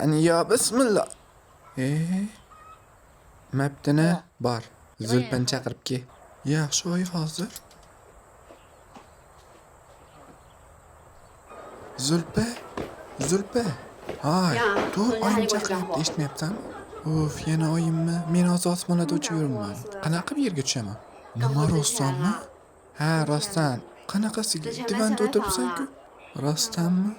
Qani yo bismillah. E, Mabtini bor. Zulpini chaqirib ke. Yaxshi oyi hozir. Zulpa, Zulpa. Hay, tur, oyim chaqiryapti, eshitmayapsanmi? Uf, yana oyimmi? Men hozir osmonlarda uchib yuribman. Qanaqa qilib yerga tushaman? Nima rostdanmi? Ha, rostdan. Qanaqasiga? Divanda o'tiribsan-ku. Rostdanmi?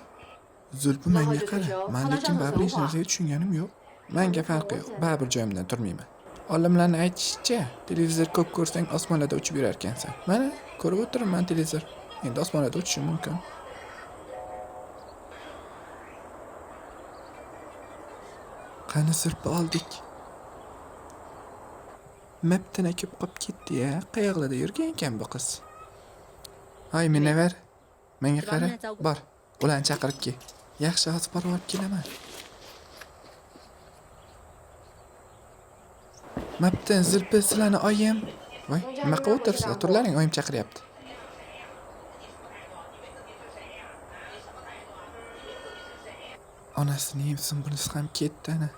Zulpi menga qara. Men lekin baribir hech narsaga tushunganim yo'q. Menga farqi yo'q. Baribir joyimdan turmayman. Olimlarning aytishicha, televizor ko'p ko'rsang osmonlarda uchib yurar ekansan. Mana, ko'rib o'tiribman televizor. Endi osmonlarda uchishim mumkin. Qani Zulpi oldik. Mabtana ko'p qolib ketdi-ya. Qayoqlarda yurgan ekan bu qiz? Hay, Minaver. Menga qara. Bor, ularni chaqirib kel. Yaxshi, hozir borib olib kelaman. Mabtan, Zulpi, sizlarni oyim. Voy, nima qilib o'tiribsizlar? Turlaring, oyim chaqiryapti. Onasini yemsin, bunisi ham ketdi ana.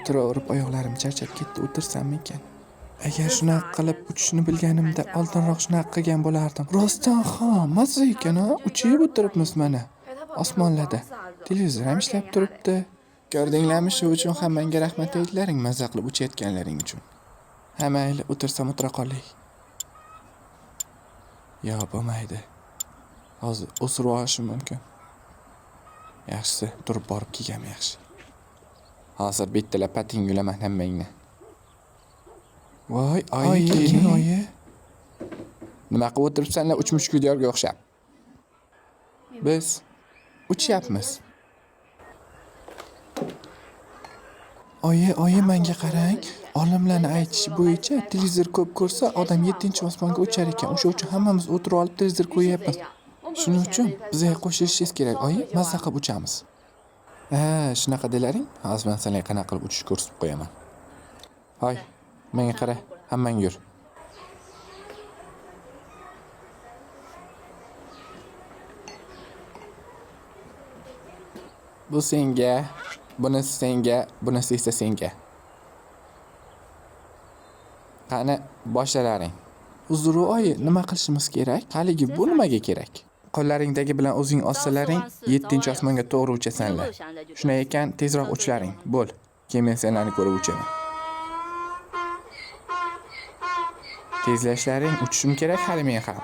Turaverib oyoqlarim charchab ketdi, o'tirsammikan? Agar shunaqa qilib uchishni bilganimda oldinroq shunaqa qilgan bo'lardim. Rostdan ham mazza ekan a, uchib o'tiribmiz mana osmonlarda. Televizor ham ishlab turibdi. Ko'rdinglarmi, shu uchun ham menga rahmat aytlaring, mazza qilib uchayotganlaring uchun. Ha, mayli, o'tirsam o'tira qolay. Yo, bo'lmaydi. Hozir o'sirib olishim mumkin. Yaxshisi, turib borib kelganim yaxshi. Hozir bittalab pating yulaman hammangni. Voy, oyi, keling oyi. Nima qilib o'tiribsanlar uch mushukdorga o'xshab? Biz uchyapmiz. Oyi, oyi, menga qarang. Olimlarning aytishi bo'yicha televizor ko'p ko'rsa odam 7-osmonga uchar ekan. O'sha uchun hammamiz o'tirib olib televizor ko'ryapmiz. Shuning uchun bizga qo'shilishingiz kerak, oyi, mazza qilib uchamiz. Ha, shunaqa delaring? Hozir men senlarga qanaqa qilib uchishni ko'rsatib qo'yaman. Hoy, menga qara, hammang yur. Bu senga, bunisi senga, bunisi esa senga. Qani, boshlalaring. Uzr oyi, nima qilishimiz kerak? Haligi bu nimaga kerak? Qo'llaringdagi bilan o'zing ossalaring, 7-osmonga to'g'ri uchasanlar. Shunday ekan, tezroq uchlaring. Bo'l. Keyin men senlarni ko'rib uchaman. Tezlashlaring, uchishim kerak hali men ham.